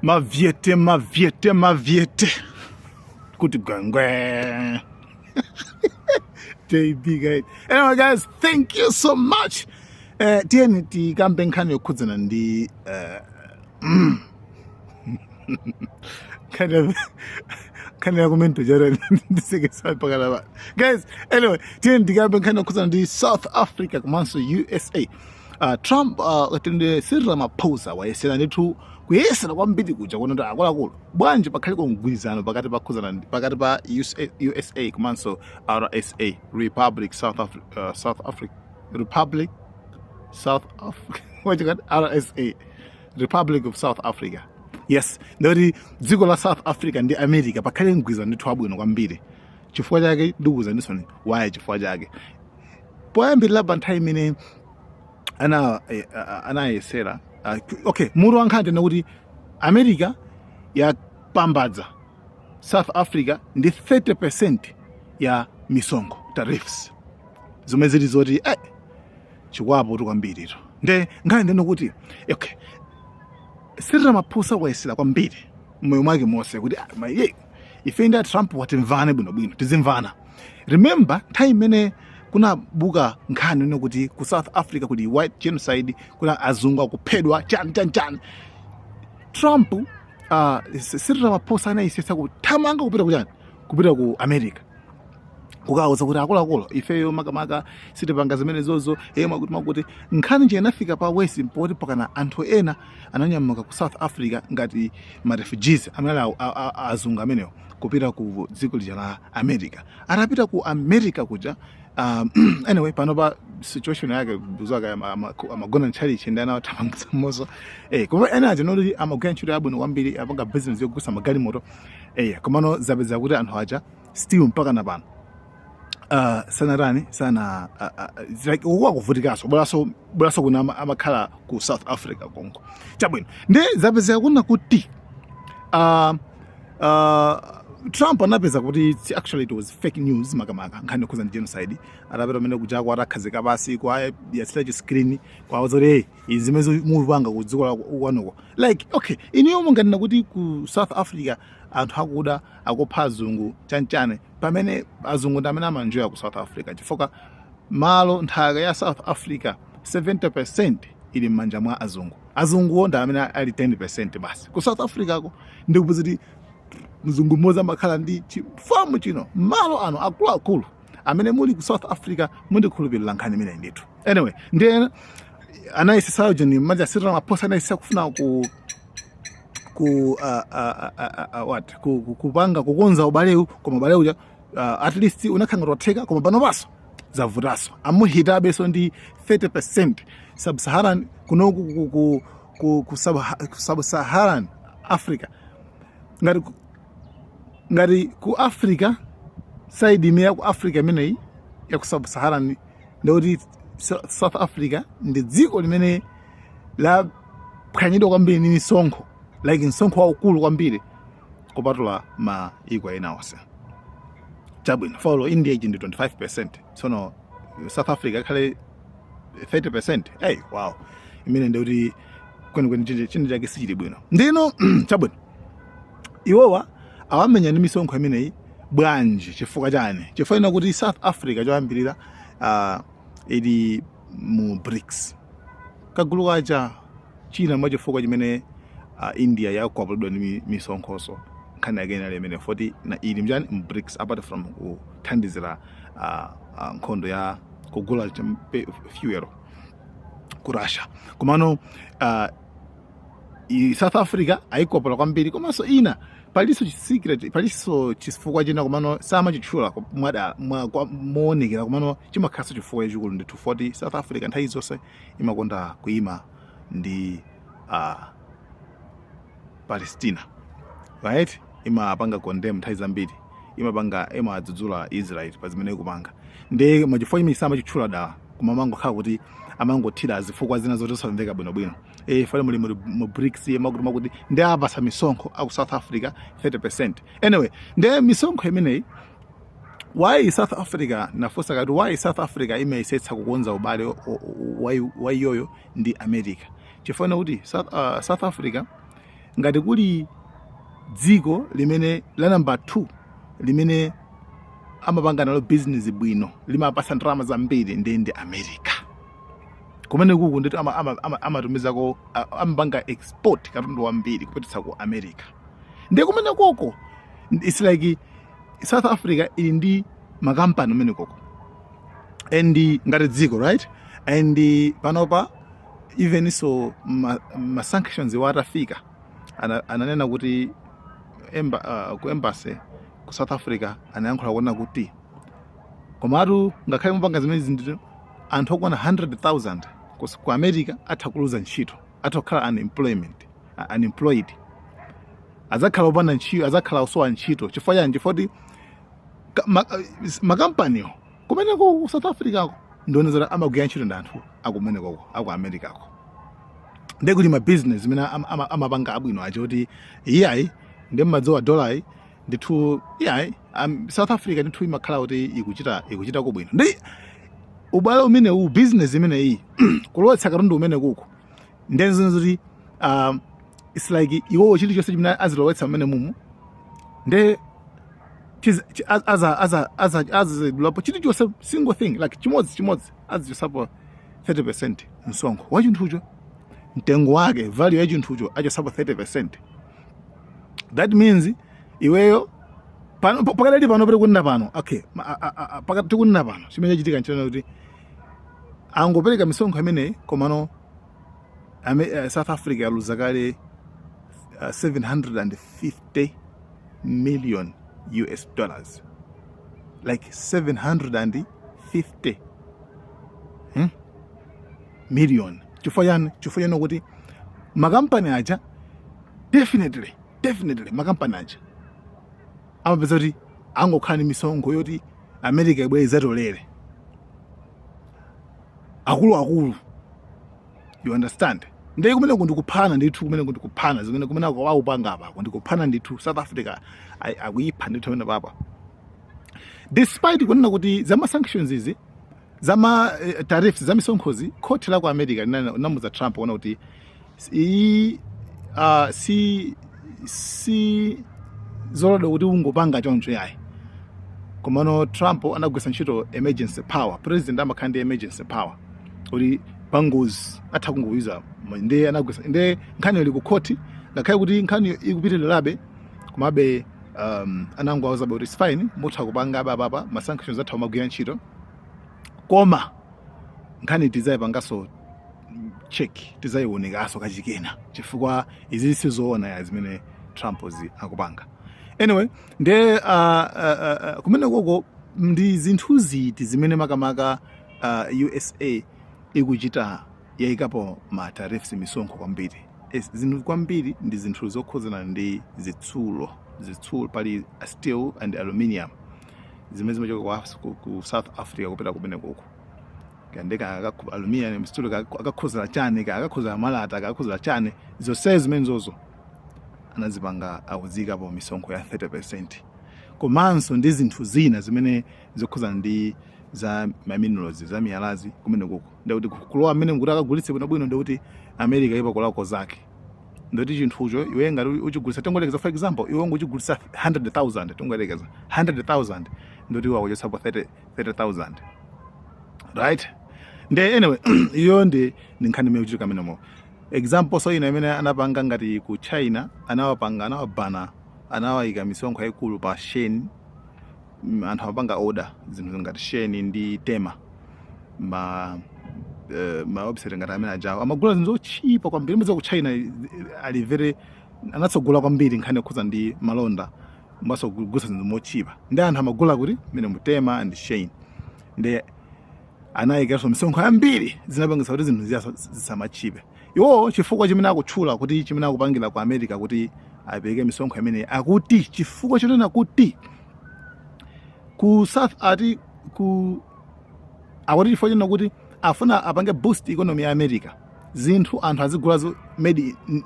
Mavyete, mavyete, mavyete kuti gwengwe JB guys. Anyway guys, thank you so much. Tiyeni tikambe nkhani yokhudzana ndi nkhani yakumento chara ndisekesa pakala pa. Guys, anyway, tiyeni tikambe nkhani yokhudzana ndi South Africa komanso USA. Trump tende Cyril Ramaphosa wayesera ndithu, kuyesera kwambiri kuja kuona kuti akuluakulu, bwanji pakhaliko mgwirizano pakati pa khudzana pakati pa USA, USA komanso RSA, Republic South Africa, South Africa, Republic South Africa, what you got, RSA, Republic of South Africa. Yes, ndoti dziko la South Africa ndi America pakhale mgwirizano ndithu wabwino kwambiri. Chifukwa chake ndikuwuzanisoni why. Chifukwa chake poyambirira pa nthawi imene anayesera, okay, mutu wankhani tena kuti America yapambadza South Africa ndi 30% ya misonkho, tariffs, zomwe zili zoti chikwapo tu kwambiriro. Nde nkhani ndeno kuti okay, Cyril Ramaphosa wayesera kwambiri mmoyo mwake monse kuti ah, ife ndi a Trump watimvane bwinobwino, tizimvana. Remember nthawi imene kunabuka nkhani ino kuti ku South Africa kuli white genocide, kuna azungu akuphedwa, chani chani chani, Trump, Cyril Ramaphosa anayesesa kuthamanga kupita kuchani, kupita ku America kukauza kuti akuluakulu, ifeyo makamaka sitipanga zimene zozo makuti makuti. Nkhani nje inafika pa worse poti pakana anthu ena ananyamuka ku South Africa ngati ma refugees amene ali azungu amenewo kupita ku dziko lija la America. Atapita ku America kuja, anyway, pano pa situation yake buzaka amagona ntchalichi ndi anawathamangitsa moso koma ena aja noti amagwira ntchito yabwino kwambiri, apanga business yogulitsa magalimoto komano zapeza kuti anthu aja still mpaka na pano sanatani sana, like ukuwa kuvutikaso bweraso bweraso kuna amakhala ku South Africa konko. Chabwino, ndi zapezeka kuna kuti Trump anapeza kuti actually it was fake news, makamaka nkhani yokhuza ndi genocide. Atapita umene kujako, atakhazika pasi, kwa yatsira chi screen kwauza kuti, "Hey, izi zimene mupanga ku dziko la kwanuko." Like, okay, iniyo munganena kuti ku South Africa anthu akuda akupha azungu chanchane, pamene azungu ndi amene amanjoya ku South Africa, chifukwa malo, nthaka ya South Africa 70% ili m'manja mwa azungu. Azunguwo ndi amene ali 10% basi ku South Africa ko. Ndikuti kuti mzungu mmodzi amakhala ndi chifamu chino, malo ano akuluakulu. Amene muli ku South Africa mundikhulupirira nkhani imeneyi ndithu. Anyway, ndiye anayesesayo jeni maja Cyril Ramaphosa anayesesa kufuna ku what kupanga kukonza ubalewu, koma ubale uja at least unakhala ngati watheka, koma pano paso zavutaso, amuhitabenso ndi 30%. Sub-Saharan kunoku ku Sub-Saharan Africa, ngati ku Africa side imene ya ku Africa imeneyi ya ku Sub-Saharan, ndikuti South Africa ndi dziko limene laphwanyidwa kwambiri ndi misonkho, like msonkho waukulu kwambiri kupatula maiko ena onse. Chabwino, folo India ichi ndi 25%, tsono South Africa ikhale 30%. Hey, wow, imene ndikuti kwenikweni chinthu chake sichili bwino. Ndino chabwino, iwowa awamenya ndi misonkho imeneyi bwanji? Chifukwa chani? Chifukwa ina kuti South Africa choyambirira ili mu BRICS, kagulu kacha. China mwa chifukwa chimene India yakwapulidwa ndi misonkhoso, nkhani yake inali imene foti na ili mchani, mu BRICS, apart from kuthandizira nkhondo ya kugula fuel ku Russia. Komano South Africa ayikwapula kwambiri. Komanso ina palinso secret, palinso chifukwa china, komano samachitchula moonekera, komano chimakhalanso chifukwa chachikulu ndithu, foti South Africa nthawi zonse imakonda kuyima ndi Palestina, right? Imapanga condemn nthawi zambiri, imapanga imadzudzula Israel pa zimene ikupanga. Ndi machifukwa chimene samachitchula dala, koma amangokhala kuti amangothira zifukwa zina zoti zosamveka bwinobwino. Fale muli mu BRICS, makuti makuti, ndi apasa misonkho aku South Africa 30%. Anyway, ndi misonkho imeneyi, why South Africa, nafunsa kati why South Africa imayesetsa kukonza ubale wa iyoyo ndi America? Chifukwa kuti South Africa Ngati kuli dziko limene la number 2 limene amapanga nalo business bwino, limapasa ndalama zambiri, ndi America. Kumene kuku nditi amatumizako, amapanga export katundu wambiri kupititsa ku America. Ndi kumene koko it's like South Africa ili ndi makampani umene koko and ngati dziko, right? And panopa even so ma sanctions iwo atafika, ananena kuti ku embassy ku South Africa anayankhula kuona kuti komatu ngakhale mupanga zimene zinthu, anthu okwana 100,000 ku America atha kuluza ntchito, atha kukhala unemployed, adzakhala opanda ntchito, adzakhala osowa ntchito. Chifukwa chani? Chifukwa kuti makampaniwo kumeneko ku South Africa ko ndione zoti amagwira ntchito ndi anthu akumenekoko, aku Americako. Ndiye kuti ma business imene amapanga abwino acho kuti iyayi, ndi mmadziwa dolayi ndithu iyayi, South Africa ndithu imakhala kuti ikuchita kubwino ndi ubale umene uwu, business imeneyi, kulowetsa katundu umene kuku. Ndiye zoti it's like iwowo chilichonse chimene azilowetsa mmene mumu nde azidulapo chilichonse, single thing, like chimodzi chimodzi azichosapo 30% msonkho wa chinthucho, mtengo wake, value ya chinthucho achosapo 30%. That means iweyo pano, pakadali pano pali kunena pano, okay, pakati tikunena pano, chimene chachitika nchonena kuti angopereka misonkho imeneyi, komano South Africa yaluza kale 750 million US dollars, like 750 million. Chifukwa chani? Chifukwa chani? Kuti makampani aja, definitely makampani aja amapeza kuti angokhala ndi misonkho yoti America ibwere izatolere akuluakulu, you understand? Ndiye kumeneko ndikuphana ndithu, kumeneko ndikuphana zimene kumeneko wakupanga apako ndikuphana ndithu. South Africa akuyipha ndithu amene papa, despite kunena kuti zama sanctions izi, zama tariffs, za misonkhozi, khoti la ku America linamuza Trump kuona kuti iyi si zololedwa kuti ungopanga choncho yayi. Komano Trump anagwisa ntchito emergency power. President amakhala ndi emergency power kuti pangozi atha kungoyuza. Ndiye anagwisa, ndiye nkhaniyo ili ku khoti. Ngakhale kuti nkhaniyo ikupitirirabe, komabe anangowauzabe kuti it's fine, mutha kupanga apapa, ma sanctions atha kumagwira ntchito, koma nkhani tidzayipanganso check, tidzayionekaso kachikena, chifukwa izi sizoona ya zimene Trump zi akupanga. Anyway, nde kumene koko ndi zinthu ziti zimene makamaka USA ikuchita, yayikapo ma tariffs, misonkho kwambiri? Zinthu kwambiri ndi zinthu zokhuzana ndi zitsulo. Zitsulo pali steel and aluminium zimene zimachoka ku South Africa kupita kumene koko. Kandeka aluminium, steel, akakhuzana chani, akakhuzana malata, akakhuzana chani, zonse zimene zozo anazipanga, akuziyikapo misonkho ya 30%, komanso ndi zinthu zina zimene zokhuzana ndi za ma minerals, za miyalazi kumene kuko. Ndikuti kulowa mmene kuti akagulitse bwinobwino, ndikuti America ipakolako zake. Ndoti chinthucho iwe ngati uchigulitsa, tingolekeza, for example, iwe ungochigulitsa 100,000, tingolekeza 100,000, ndoti iwe akuchotsapo 30 30,000, right? Nde anyway, iyo ndi nkhani imene ikuchitika menemo. Example so ina imene anapanga ngati ku China, anawapanga, anawabana, anawayika misonkho yayikulu pa Shein. Anthu amapanga order zinthu ngati Shein ndi Temu, ma website ngati amene ajawo, amagula zinthu zochipa kwambiri. Mudza ku China ali very anatsogola kwambiri nkhani yokhuza ndi malonda, maso kugulitsa zinthu mochipa, ndi anthu amagula kuti mene mu Temu and Shein. Ndi anayikanso misonkho yambiri, zinapangitsa kuti zinthu ziya zisamachipe. Iwo chifukwa chimene akutchula kuti chimene akupangira ku America kuti apereke misonkho imene, akuti chifukwa chonena kuti ku South, ati ku, akuti chifukwa chonena kuti afuna apange boost economy ya America, zinthu anthu azigula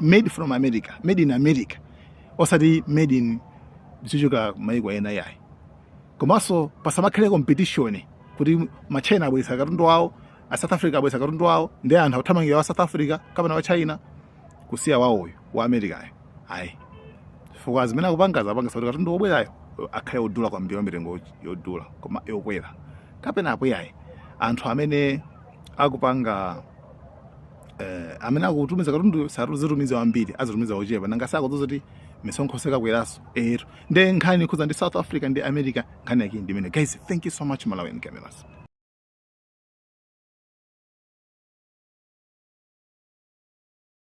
made from America, made in America, osati made in zichoka maiko ena yayi. Komanso pasamakhale competition kuti ma China abweretsa katundu wawo, a South Africa abweretsa katundu wawo, ndi anthu akuthamangira wa South Africa kapena wa China kusiya wawoyo wa Americayo. Ayi, chifukwa zimene akupangaza apangisa kuti katundu wobwerayo akhale odula kwambiri, wa mitengo yodula koma yokwera, kapena apo yayi, anthu amene akupanga, amene akutumiza katundu sazitumiza wambiri, azitumiza ochepa. Nanga sakudziwa kuti misonkho sikakweraso ero. Nde nkhani ikhuza ndi South Africa ndi America, nkhani yake ndimene. Guys, thank you so much. Malawian Cameras.